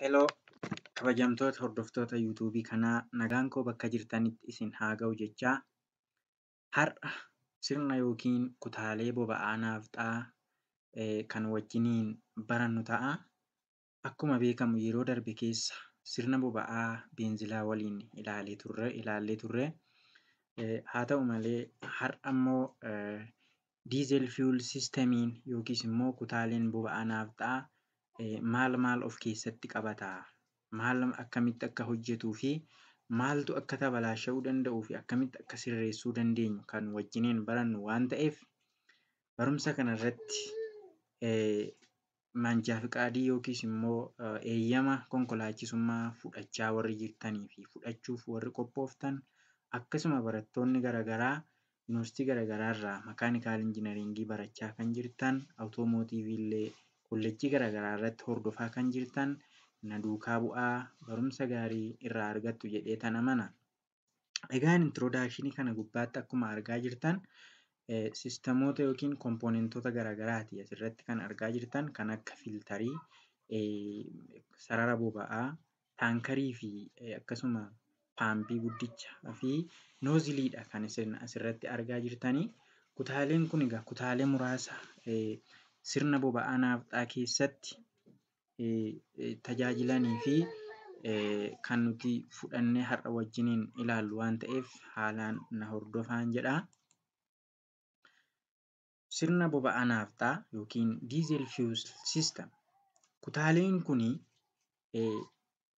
Hello kabajamtoota hordoftoota YouTubeii kanaa, nagaan koo bakka jirtanitti isin haa ga'u jechaa, har'a sirna yookiin kutaalee boba'aa naafxaa kan wajjiniin barannu ta'a. Akkuma beekamu yeroo darbe keessa sirna boba'aa beenzilaa waliin ilaallee turre. Haa ta'u malee, har'a immoo diesel fuel systemiin yookiis immoo kutaaleen boba'aa naafxaa maal maal of keessatti qabata? Maal akkamitti akka hojjetuu fi maaltu akka tabalaasha'uu danda'uu fi akkamitti akka sirreessuu dandeenyu kan wajjiniin barannu waan ta'eef, barumsa kanarratti መንጃ ፍቃድ yookiis immoo eeyyama konkolaachisummaa fudhachaa warri jirtanii fi fudhachuuf warri qophooftan, akkasuma barattoonni garaagaraa yuunivarsiitii garaagaraa irraa mechanical engineeringii barachaa kan jirtan, automotiveii illee kolleejjii garaagaraa irratti hordofaa kan jirtan, na duukaa bu'aa, barumsa gaarii irraa argattu jedhee tan amana. Egaan introductionii kana gubbaatti akkuma argaa jirtan systemoota yookiin componentoota garaagaraati asirratti kan argaa jirtan, kan akka filterii, sarara boba'aa, tankerii fi akkasuma paampii guddicha fi nozzleiidha kan isin asirratti argaa jirtanii. Kutaaleen kun egaa kutaalee muraasa sirna boba'aa naafxaa keessatti tajaajilanii fi kan nuti fudhannee har'a wajjiniin ilaallu waan ta'eef, haalaan na hordofaan jedha. Sirna boba'aa naafxaa yookiin diesel fuel system, kutaaleen kun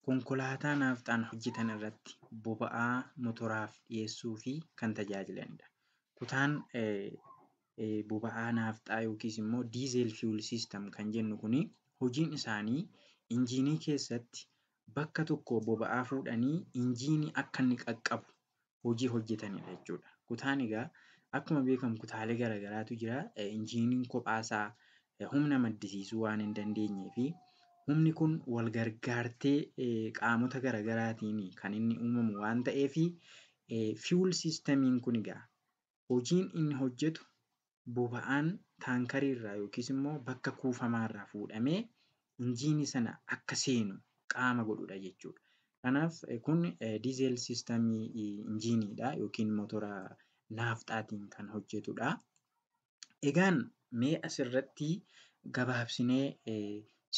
konkolaataa naafxaan hojjetan irratti boba'aa motoraaf dhiyeessuu fi kan tajaajilanidha. Kutaan boba'aa naafxaa yookiis immoo diesel fuel system kan jennu kuni hojiin isaanii injiinii keessatti bakka tokkoo boba'aa fuudhanii injiinii akka inni qaqqabu hojii hojjetanidha jechuudha. Kutaan egaa akkuma beekamu kutaalee garaa garaatu jira. Injiiniin kophaasaa humna maddisiisuu waan hin dandeenyeef, humni kun wal gargaartee qaamota garaa garaatiin kan inni uumamu waan ta'eef, fuel systemiin kun egaa hojiin inni hojjetu boba'aan tankerii irraa yookiis immoo bakka kuufamaarraa fuudhamee injiinii sana akka seenu qaama godhudha jechuudha. Kanaaf kun diesel systemii injiiniidha yookiin motora naafxaatiin kan hojjetudha. Egaan mee asirratti gabaabsinee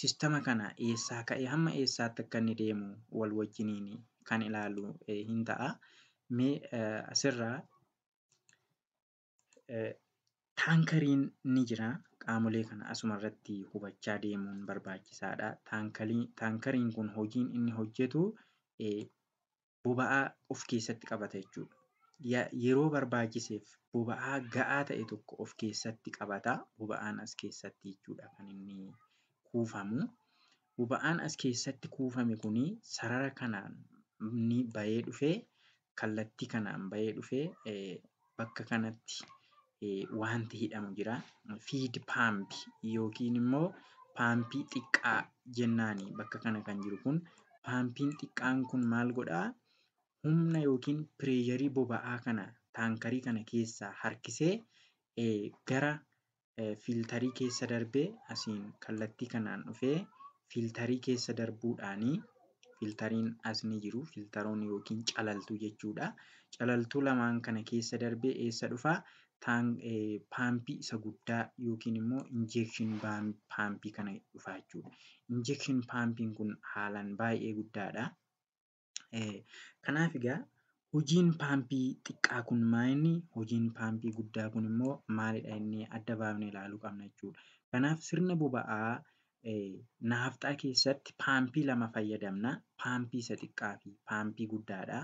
systema kana eessaa ka'ee hamma eessaatti akka inni deemu wal wajjiniin kan ilaallu hin ta'a. Mee asirraa tankeriin ni jira. Qaamolee kana asuma irratti hubachaa deemuun barbaachisaadha. Tankeriin kun hojiin inni hojjetu boba'aa of keessatti qabata jechuudha. Yeroo barbaachiseef boba'aa ga'aa ta'e tokko of keessatti qabata. Boba'aan as keessatti jechuudha kan inni kuufamu. Boba'aan as keessatti kuufame kuni sarara kanaan ni bahee dhufee, kallattii kanaan bahee dhufee, bakka kanatti wanti hidhamu jira. Feed pump yookiin immoo paampii xiqqaa jennaani bakka kana kan jiru kun. Paampiin xiqqaan kun maal godhaa? Humna yookiin pressureii boba'aa kana tankerii kana keessaa harkisee gara filterii keessa darbee, asiin kallattii kanaan dhufee filterii keessa darbuudhaanii, filteriin as ni jiru, filteroonni yookiin calaltuu jechuudha. Calaltuu lamaan kana keessa darbee eessa dhufaa? Paampii isa guddaa yookiin immoo injection pumpii kana dhufaa jechuudha. Injection pumpiin kun haalaan baay'ee guddaadha. Kanaaf egaa hojiin paampii xiqqaa kun maali? Hojiin paampii guddaa kun immoo maalidha jennee adda baafnee ilaaluu qabna jechuudha. Kanaaf sirna boba'aa naafxaa keessatti paampii lama fayyadamna. Paampii isa xiqqaa fi paampii guddaadha.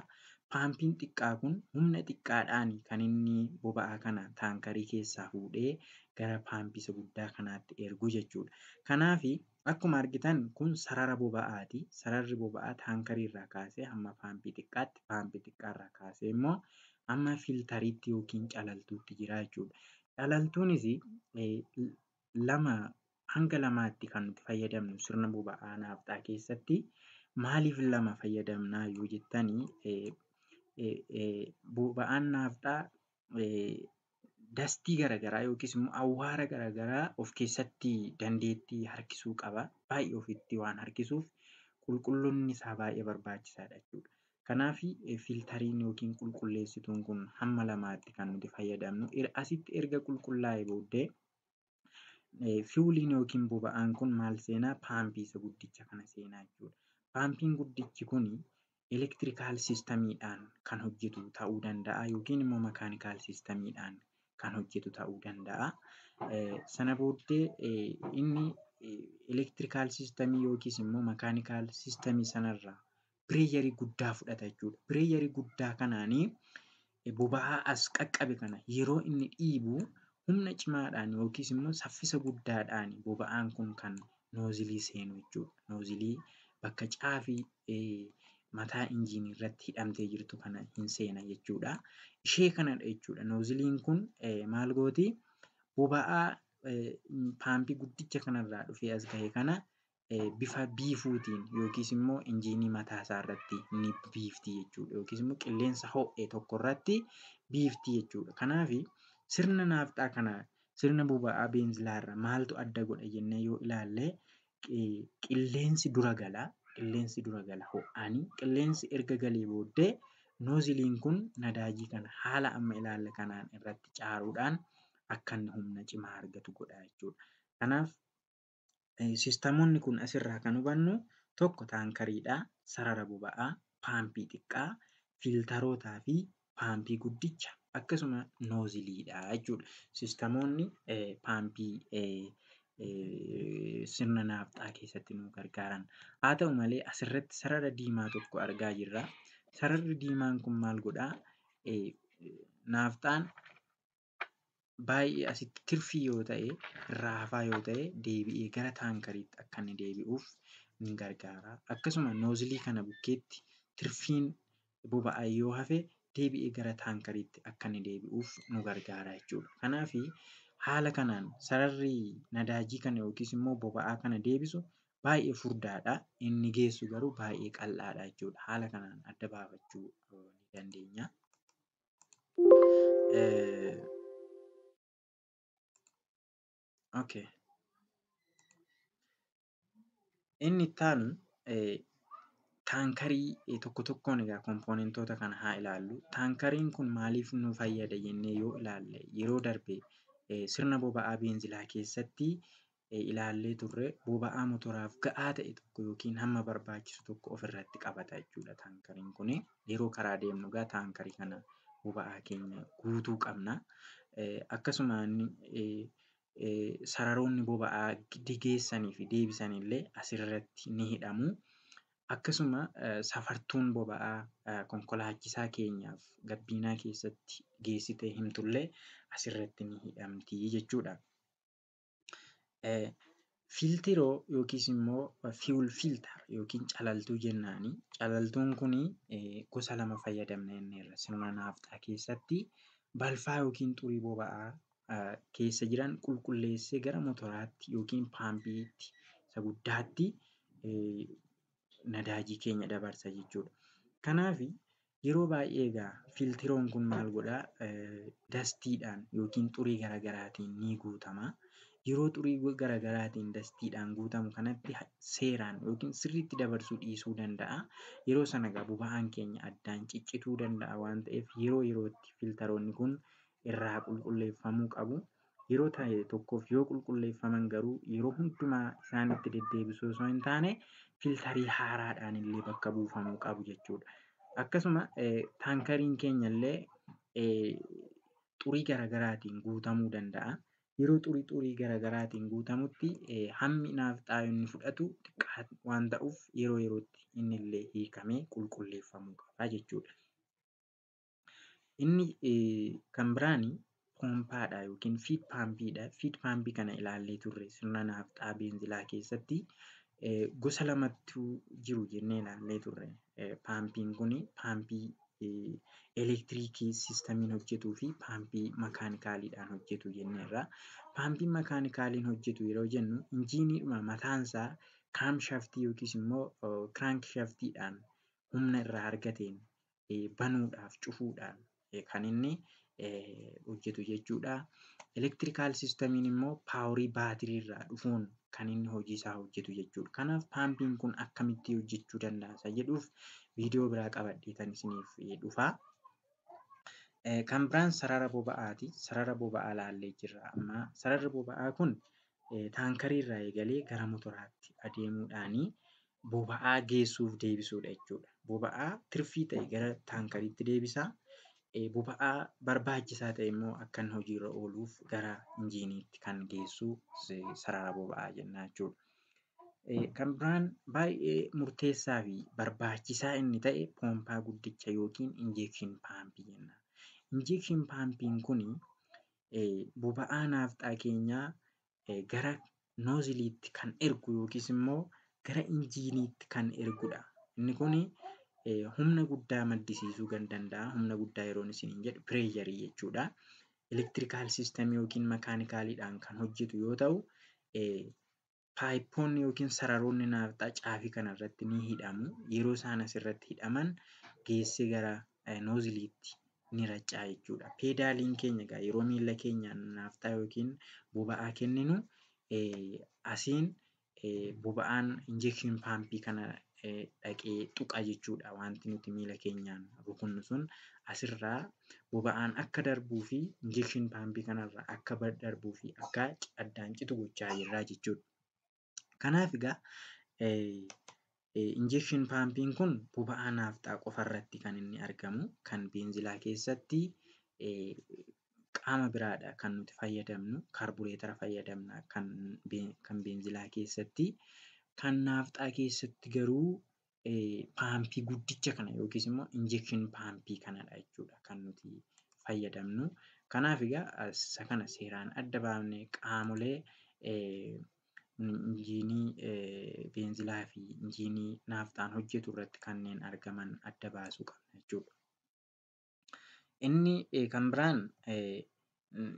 Paampiin xiqqaa kun humna xiqqaadhaan kan inni boba'aa kana tankerii keessaa fuudhee gara paampii isa guddaa kanaatti ergu jechuudha. Kanaaf akkuma argitan kun sarara boba'aati. Sararri boba'aa tankerii irraa kaasee hamma paampii xiqqaatti, paampii xiqqaarraa kaasee immoo hamma filteriitti yookiin calaltuutti jira jechuudha. Calaltuunis lama hanga lamaatti kan nuti fayyadamnu sirna boba'aa naafxaa keessatti. Maaliif lama fayyadamnaa yoo jettanii, boba'aan naafxaa dustii garaagaraa yookiis immoo awwaara garaagaraa of keessatti dandeettii harkisuu qaba. Baay'ee ofitti waan harkisuuf Qulqullinni isaa baay'ee barbaachisaadha jechuudha. Kanaaf filtariin yookiin qulqulleessituun kun hamma lamaatti kan nuti fayyadamnu. Asitti erga qulqullaa'ee booddee fueliin yookiin boba'aan kun maal seenaa? Paampii isa guddicha kana seenaa jechuudha. Paampiin guddichi kun electrical systemiidhaan kan hojjetu ta'uu danda'a yookiin immoo mechanical systemiidhaan kan hojjetu ta'uu danda'a. Sana booddee inni electrical systemii yookiis immoo mechanical systemii sanarraa pressurii guddaa fudhata jechuudha. Pressurii guddaa kanaanii boba'aa as qaqqabe kana yeroo inni dhiibu humna cimaadhaan yookiis immoo saffisa guddaadhaan boba'aan kun kan nozzleii seenu jechuudha. Nozzleii bakka caafii mataa injiinii irratti hidhamtee jirtu kana hin seena jechuudha. Ishee kanadha jechuudha. Nozzleiin kun maal gooti? Boba'aa paampii guddicha kanarraa dhufee as gahe kana bifa biifuutiin yookiis immoo injiinii mataa isaa irratti ni biifti jechuudha. Yookiis immoo qilleensa ho'e tokko irratti biifti jechuudha. Kanaaf sirna naafxaa kana sirna boba'aa beenzilaa maaltu adda godha jennee yoo ilaalle, qilleensi dura gala. Qilleensi dura gala ho'aanii. Qilleensi erga galee booddee nozzleiin kun nadaajii kana haala amma ilaalle kanaan irratti caaruudhaan akka inni humna cimaa argatu godha jechuudha. Kanaaf systemoonni kun asirraa kan hubannu tokko taankariidha, sarara boba'aa, paampii xiqqaa, filtarootaa fi paampii guddicha akkasuma nozzleiidha jechuudha. Systemoonni paampii sirna naafxaa keessatti nu gargaaran. Haa ta'u malee, asirratti sarara diimaa tokko argaa jirra. Sararri diimaan kun maal godhaa? Naafxaan baay'ee asitti tirfii yoo ta'e, irraa hafaa yoo ta'e, deebi'ee gara taankariitti akka inni deebi'uuf ni gargaara. Akkasuma nozzleii kana bukkeetti tirfiin boba'aa yoo hafe deebi'ee gara taankariitti akka inni deebi'uuf nu gargaara jechuudha. Kanaaf haala kanaan sararri nadaajii kana yookiis immoo boba'aa kana deebisu baay'ee furdaadha. Inni geessu garuu baay'ee qal'aadha jechuudha. Haala kanaan adda baafachuu ni dandeenya. Okay. Inni itti aanu taankarii tokko tokkoon egaa componentoota kana haa ilaallu. Taankariin kun maaliif nu fayyada jennee yoo ilaalle, yeroo darbe sirna boba'aa beenzilaa keessatti ilaallee turre, boba'aa motoraaf ga'aa ta'e tokko yookiin hamma barbaachisu tokko ofirratti qabata jechuudha taankariin kuni. Yeroo karaa deemnu egaa taankarii kana boba'aa keenya guutuu qabna. Akkasuma sararoonni boba'aa geessanii fi deebisan illee asirratti ni hidhamu. Akkasuma safartuun boba'aa konkolaachisaa keenyaaf gabbiinaa keessatti geessitee himtullee asirratti ni hidhamti jechuudha. Filtiroo yookiis immoo fuel filter yookiin calaltuu jennaani. Calaltuun kuni gosa lama fayyadamna jenneerra sirna naafxaa keessatti: balfaa yookiin xurii boba'aa keessa jiran qulqulleessee gara motoraatti yookiin paampiitti isa guddaatti nadaajii keenya dabarsa jechuudha. Kanaaf yeroo baay'ee egaa filtiroon kun maal godhaa? Dustiidhaan yookiin xurii garaagaraatiin ni guutama. Yeroo xurii garaagaraatiin dustiidhaan guutamu kanatti seeraan yookiin sirriitti dabarsuu dhiisuu danda'a. Yeroo sana egaa boba'aan keenya addaan ciccituu danda'a waan ta'eef, yeroo yerootti filtaroonni kun irraa qulqulleeffamuu qabu. Yeroo ta'e tokkoof yoo qulqulleeffaman garuu yeroo hundumaa isaanitti deddeebisuu osoo hin taane, filtarii haaraadhaan illee bakka buufamuu qabu jechuudha. Akkasuma taankariin keenya illee xurii garaagaraatiin guutamuu danda'a. Yeroo xurii garaagaraatiin guutamutti hammi naafxaa inni fudhatu xiqqaa waan ta'uuf, yeroo yerootti inni illee hiikamee qulqulleeffamuu qaba jechuudha. Inni kan biraan poompaadha yookiin feed pumpiidha. Feed pumpii kana ilaallee turre sirna naafxaa beenzilaa keessatti. Gosa lamatu jiru jennee ilaallee turre. Paampiin kun paampii elektiriikii systemiin hojjetuu fi paampii mechanicaliidhaan hojjetu jenneerra. Paampiin mechanicaliin hojjetu yeroo jennu, injiiniidhuma mataansaa camshaftii yookiis immoo crankshaftiidhaan humna irraa argateen banuudhaaf cufuudhaan kan inni hojjetu jechuudha. Electrical systemiin immoo powerii baatirii irraa dhufuun kan inni hojii isaa hojjetu jechuudha. Kanaaf paampiin kun akkamitti hojjechuu danda'a isa jedhuuf viidiyoo biraa qabadheetan isiniif dhufa. Kan biraan sarara boba'aati. Sarara boba'aa laallee jirra amma. Sararri boba'aa kun taankarii irraa eegalee gara motoraatti adeemuudhaanii boba'aa geessuuf deebisuudha jechuudha. Boba'aa tirfii ta'e gara taankariitti deebisa. Boba'aa barbaachisaa ta'e immoo akka inni hojiirra ooluuf gara injiiniitti kan geessu sarara boba'aa jenna jechuudha. Kan biraan baay'ee murteessaa fi barbaachisaa inni ta'e poompaa guddicha yookiin injection paampii jenna. Injection paampiin kun boba'aa naafxaa keenyaa gara nooziliitti kan ergu yookiis immoo gara injiiniitti kan ergudha. Inni kun humna guddaa maddisiisuu kan danda'a. Humna guddaa yeroon isiniin jedhu pireesharii jechuudha. Electrical systemii yookiin makaanikaaliidhaan kan hojjetu yoo ta'u, paayippoonni yookiin sararoonni naafxaa caafii kanarratti ni hidhamu. Yeroo isaan asirratti hidhaman geessee gara nooziliitti ni raca'a jechuudha. Peedaaliin keenya egaa yeroo miila keenyaan naafxaa yookiin boba'aa kenninu asiin boba'aan injection paampii kana dhaqee tuqa jechuudha. Wanti nuti miila keenyaan rukunnu sun asirraa boba'aan akka darbuu fi injection paampii kanarraa akka darbuu fi akka addaan citu gochaa jirra jechuudha. Kanaaf egaa injection paampiin kun boba'aa naafxaa qofarratti kan inni argamu. Kan beenzilaa keessatti qaama biraadha kan nuti fayyadamnu. Kaarbureetara fayyadamna kan beenzilaa keessatti. Kan naafxaa keessatti garuu paampii guddicha kana yookiis immoo injection paampii kanadha jechuudha kan nuti fayyadamnu. Kanaaf egaa isa kana seeraan adda baafnee qaamolee injiinii beenzilaa fi injiinii naafxaan hojjetu irratti kanneen argaman adda baasuu qabna jechuudha. Inni kan biraan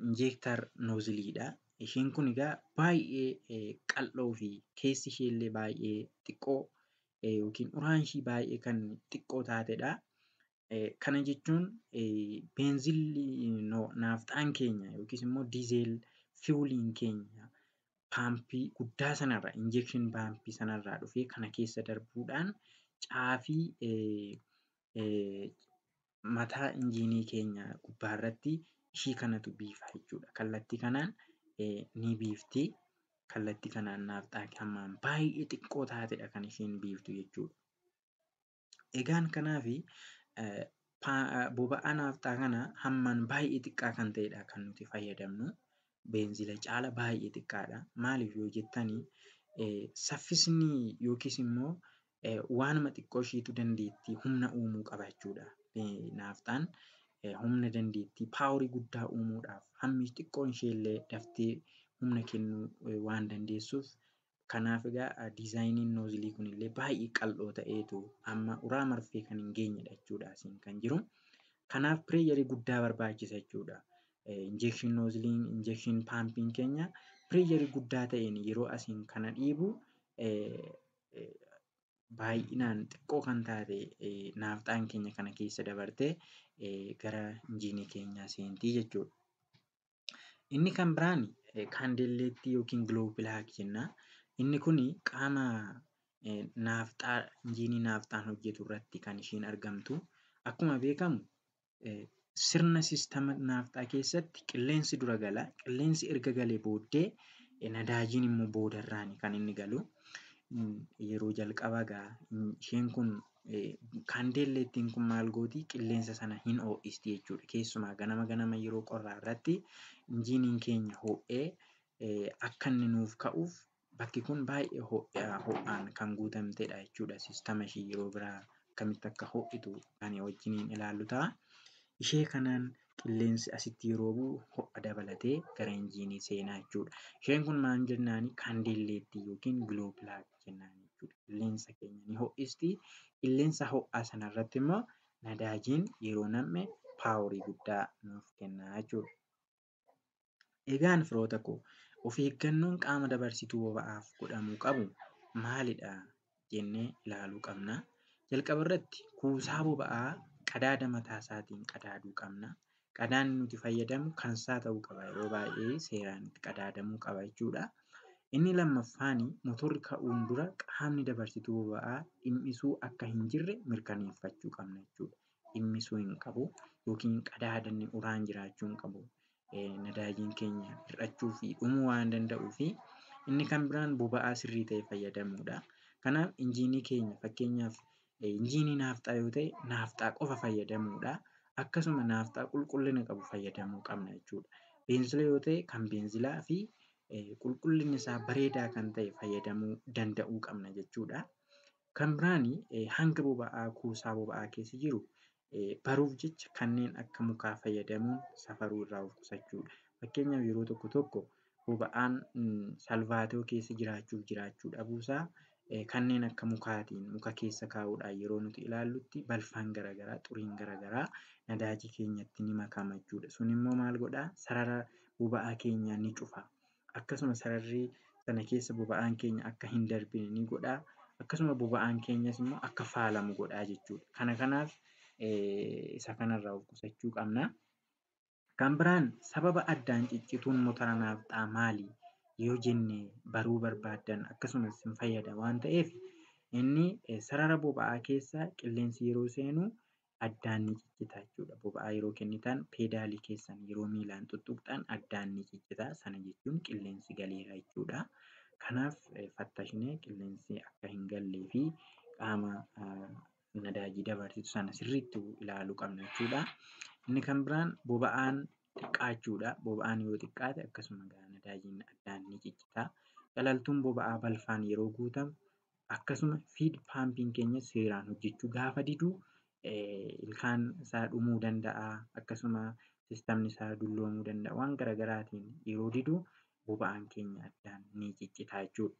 injector nooziliidha. Isheen kun egaa baay'ee qal'oo fi keessi isheellee baay'ee xiqqoo yookiin uraan ishii baay'ee kan xiqqoo taatedha. Kana jechuun beenzilli naafxaan keenya yookiis immoo diesel fueliin keenya paampii guddaa sanarraa injection paampii sanarraa dhufee kana keessa darbuudhaan caafii mataa injiinii keenya gubbaarratti ishii kanatu biifa jechuudha. Kallattii kanaan ni biifti. Kallattii kanaan naafxaa hammaan baay'ee xiqqoo taatedha kan isheen biiftu jechuudha. Egaan kanaafi boba'aa naafxaa kana hammaan baay'ee xiqqaa kan ta'edha kan nuti fayyadamnu. Beenzila caala baay'ee xiqqaadha. Maaliif yoo jettanii saffisni yookiis immoo waanuma xiqqoo ishiitu dandeettii humna uumuu qaba jechuudha. Naafxaan humna dandeettii paaworii guddaa uumuudhaaf hammi xiqqoon isheellee daftee humna kennuu waan dandeessuuf kanaaf egaa diizaayiniin noozilii kunillee baay'ee qal'oo ta'eetu amma uraa marfee kan hin geenyedha jechuudha asiin kan jiru. Kanaaf pireesharii guddaa barbaachisa jechuudha. Injection nooziliin injection paampiin keenya pireesharii guddaa ta'een yeroo asiin kana dhiibu baay'inaan xiqqoo kan taate naafxaan keenya kana keessa dabartee gara injiinii keenyaa seentii jechuudha. Inni kan biraan kaandelleettii yookiin glow plug jenna. Inni kun qaama naafxaa injiinii naafxaan hojjetu irratti kan isheen argamtu. Akkuma beekamu sirna siistama naafxaa keessatti qilleensi dura gala. Qilleensi erga galee booddee nadaajiin immoo boodarraani kan inni galu. Yeroo jalqabaa egaa isheen kun kaandelleettiin kun maal gooti qilleensa sana hin ho'isti jechuudha. Keessumaa ganama ganama yeroo qorraa irratti injiiniin keenya ho'ee akka inni nuuf ka'uuf bakki kun baay'ee ho'aan kan guutamtedha jechuudha. Siistama ishii yeroo biraa akkamitti akka ho'itu kan wajjiniin ilaallu ta'a. Ishee kanaan qilleensi asitti yeroo bu'u ho'a dabalatee gara injiinii seenaa jechuudha. Isheen kun maal jennaani kaandelleettii yookiin glow plug jennaan jechuudha. Qilleensa keenya ni ho'isti. Qilleensa ho'aa sanarratti immoo nadaajiin yeroo nam'e paaworii guddaa nuuf kenna jechuudha. Egaan firoota koo of eeggannoon qaama dabarsituu boba'aaf godhamuu qabu maalidha jennee ilaaluu qabna. Jalqaba irratti kuusaa boba'aa qadaada mataa isaatiin qadaaduu qabna. Qadaadni nuti fayyadamnu kan isaa ta'uu qaba. Yeroo baay'ee seeraan itti qadaadamuu qaba jechuudha. Inni lammaffaan motorri ka'uun dura qaamni dabarsituu boba'aa dhimmisuu akka hin jirre mirkaneeffachuu qabna jechuudha. Dhimmisuu hin qabu yookiin qadaadni uraan jiraachuu hin qabu. Nadaajiin keenya hir'achuu fi dhumuu waan danda'uufi inni kan biraan boba'aa sirrii ta'e fayyadamuudha. Kanaaf injiinii keenya fakkeenyaaf injiinii naafxaa yoo ta'e naafxaa qofa fayyadamuudha. Akkasuma naafxaa qulqullina qabu fayyadamuu qabna jechuudha. Beenzila yoo ta'e kan beenzilaa fi qulqullinni isaa bareedaa kan ta'e fayyadamuu danda'uu qabna jechuudha. Kan biraan hanga boba'aa kuusaa boba'aa keessa jiru baruuf jecha kanneen akka mukaa fayyadamuun safaruu irraa of qusachuudha. Fakkeenyaaf yeroo tokko tokko boba'aan salvaatoo keessa jiraachuuf jiraachuu dhabuusaa kanneen akka mukaatiin muka keessa kaa'uudhaan yeroo nuti ilaallutti balfaan garaagaraa xuriin garaagaraa nadaajii keenyatti ni makama jechuudha. Sun immoo maal godhaa? Sarara boba'aa keenyaa ni cufa. Akkasuma sararri sana keessa boba'aan keenya akka hin darbine ni godhaa. Akkasuma boba'aan keenyas immoo akka faalamu godhaa jechuudha. Kanaaf isa kanarraa of qusachuu qabna. Kan biraan sababa addaan ciccituun motora naafxaa maali yoo jenne baruu barbaaddan akkasumas isin fayyada waan ta'eef inni sarara boba'aa keessa qilleensi yeroo seenu addaan ni ciccita jechuudha. Boba'aa yeroo kennitan peedaalii keessan yeroo miilaan tuttuqxan addaan ni ciccita. Sana jechuun qilleensi galeera jechuudha. Kanaaf fattashinee qilleensi akka hin gallee fi qaama nadaajii dabarsitu sana sirriitti ilaaluu qabna jechuudha. Inni kan biraan boba'aan xiqqaachuudha. Boba'aan yoo xiqqaate akkasuma nadaajiin addaan ni ciccita. Calaltuun boba'aa balfaan yeroo guutamu akkasuma fiid paampiin keenya seeraan hojjechuu gaafa didu ilkaan isaa dhumuu danda'a. Akkasuma sistamni isaa dulloomuu danda'a. Waan garaagaraatiin yeroo didu boba'aan keenya addaan ni ciccita jechuudha.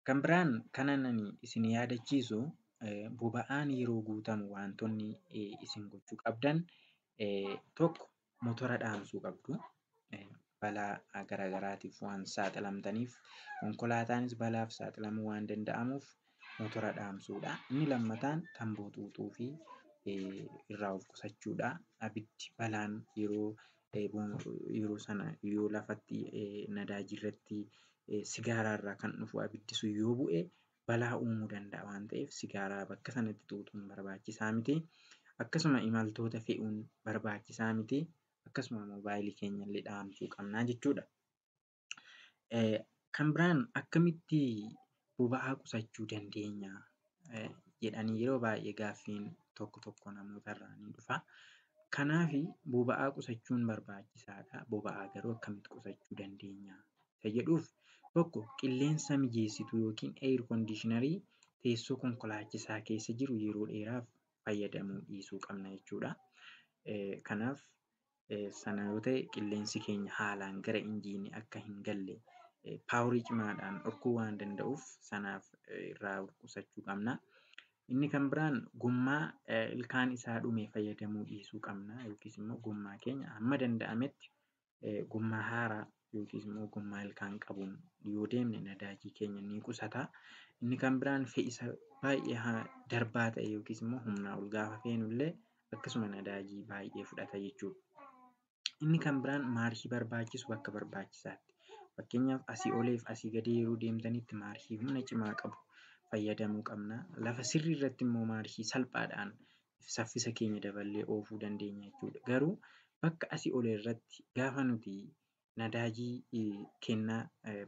Kan biraan kanan ani isin yaadachiisu boba'aan yeroo guutamu wantoonni isin gochuu qabdan tokko motora dhaamsuu qabdu. Balaa garaagaraatiif waan saaxilamtaniif konkolaataanis balaaf saaxilamuu waan danda'amuuf motora dhaamsuudha. Inni lammataan tamboo xuuxuu fi irraa of qusachuudha. Abiddi balaan yeroo sana yoo lafatti nadaajii irratti sigaaraa irraa kan dhufu abiddi sun yoo bu'e balaa uumuu danda'a waan ta'eef sigaaraa bakka sanatti xuuxuun barbaachisaa miti. Akkasuma imaltoota fe'uun barbaachisaa miti. Akkasuma moobaayilii keenya illee dhaamsuu qabnaa jechuudha. Kan biraan akkamitti boba'aa qusachuu dandeenya jedhanii yeroo baay'ee gaaffiin tokko tokko namootarraa ni dhufa. Kanaaf boba'aa qusachuun barbaachisaadha. Boba'aa garuu akkamitti qusachuu dandeenya isa jedhuuf tokko qilleensa mijeessituu yookiin air conditionerii teessoo konkolaachisaa keessa jiru yeroo dheeraaf fayyadamuu dhiisuu qabna jechuudha. Kanaaf sana yoo ta'e qilleensi keenya haalaan gara injiinii akka hin galle paaworii cimaadhaan dhorkuu waan danda'uuf sanaaf irraa qusachuu qabna. Inni kan biraan gommaa ilkaan isaa dhume fayyadamuu dhiisuu qabna yookiis immoo gommaa keenya hamma danda'ametti gommaa haaraa yookiis immoo gommaa ilkaan qabuun yoo deemne nadaajii keenya ni qusata. Inni kan biraan fe'isa baay'ee darbaa ta'e yookiis immoo humnaa ol gaafa feenu illee akkasuma nadaajii baay'ee fudhata jechuudha. Inni kan biraan maarshii barbaachisu bakka barbaachisaatti. Fakkeenyaaf asii oleef asii gadee yeroo deemtanitti maarshii humna cimaa qabu fayyadamuu qabna. Lafa sirrii irratti immoo maarshii salphaadhaan saffisa keenya daballee oofuu dandeenya jechuudha. Garuu bakka asii olee irratti gaafa nuti nadaajii kennaa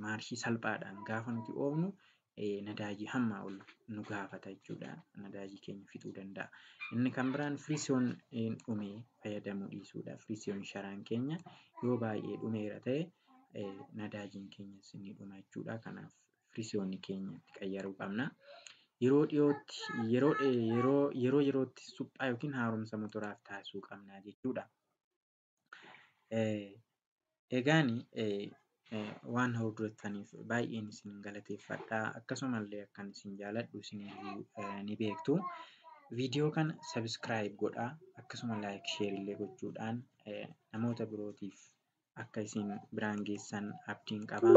maarshii salphaadhaan gaafa nuti oofnu nadaajii hammaa ol nu gaafata jechuudha. Nadaajii keenya fixuu danda'a. Inni kan biraan firiisiyoon dhume fayyadamuu dhiisuudha. Firiisiyoon sharaan keenya yoo baay'ee dhumeera ta'e nadaajiin keenyas ni dhuma jechuudha. Kanaaf firiisiyoonii keenya itti qayyaruu qabna. Yeroo dhiyootti yeroo yerootti suphaa yookiin haaromsa motoraaf taasisuu qabna jechuudha. Egaan waan hordoftaniif baay'een isin galateeffadha. Akkasumallee akkan isin jaaladhu isiniyyuu ni beektu. Viidiyoo kana sabiskiraayib godhaa. Akkasuma laayik sheer illee gochuudhaan namoota birootiif akka isin biraan geessan abdiin qaba.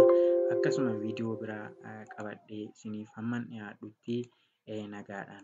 Akkasuma viidiyoo biraa qabadhee isiniif hamman dhiyaadhutti nagaadhaan.